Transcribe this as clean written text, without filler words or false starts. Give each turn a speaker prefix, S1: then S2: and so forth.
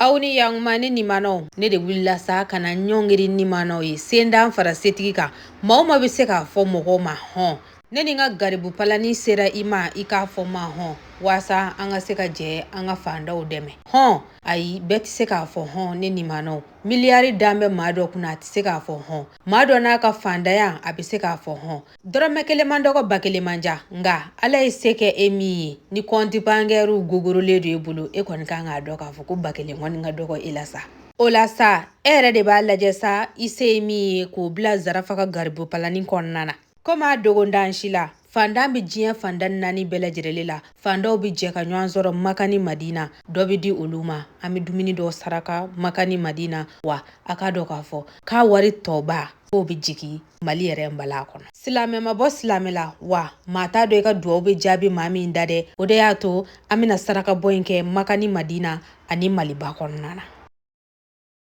S1: Aw ni yakuma ne nimanaw. Ne de wulila sa ka na ɲɔngiri nimanaw ye sendan fara setigi kan. Maa o maa bɛ se k'a fɔ mɔgɔw ma hɔn, ne ni n ka garibu palani sera i ma, i k'a fɔ ma hɔn, waasa an ka se ka jɛ an ka fandaw dɛmɛ. Hɔn, ayi, bɛɛ tɛ se k'a fɔ hɔn. Ne nimanaw, miliyari dan bɛ maa dɔ kunna, a tɛ se k'a fɔ hɔn. Maa dɔ n'a ka fandaya, a bɛ se k'a fɔ hɔn. Dɔrɔmɛ kelen man dɔgɔ, 1000 man ca, nka Ala ye se kɛ e min ye, ni kɔnti bankɛriw gogorolen don e bolo, e kɔni kan k'a dɔn k'a fɔ ko 1000 kɔni ka dɔgɔ e la sa. O la sa, e yɛrɛ de b'a lajɛ sa, i se ye min ye k'o bila Zarafa ka garibu palani kɔnɔna na. Komi a dogondan si la, fandan bɛ diɲɛ fandan naani bɛɛ lajɛlen la, fandaw bɛ jɛ ka ɲɔgɔn sɔrɔ Maka ni Madina, dɔ bɛ di olu ma. An bɛ dumuni dɔw saraka Maka ni Madina, wa a k'a dɔn k'a fɔ k'a wari tɔba k'o bɛ jigin Mali yɛrɛ nbala kɔnɔ. Silamɛ ma bɔ silamɛ la, wa maa t'a dɔn i ka duwawu bɛ jaabi maa min da dɛ. O de y'a to an bɛna saraka bɔ in kɛ Maka ni Madina ani Maliba kɔnɔna na.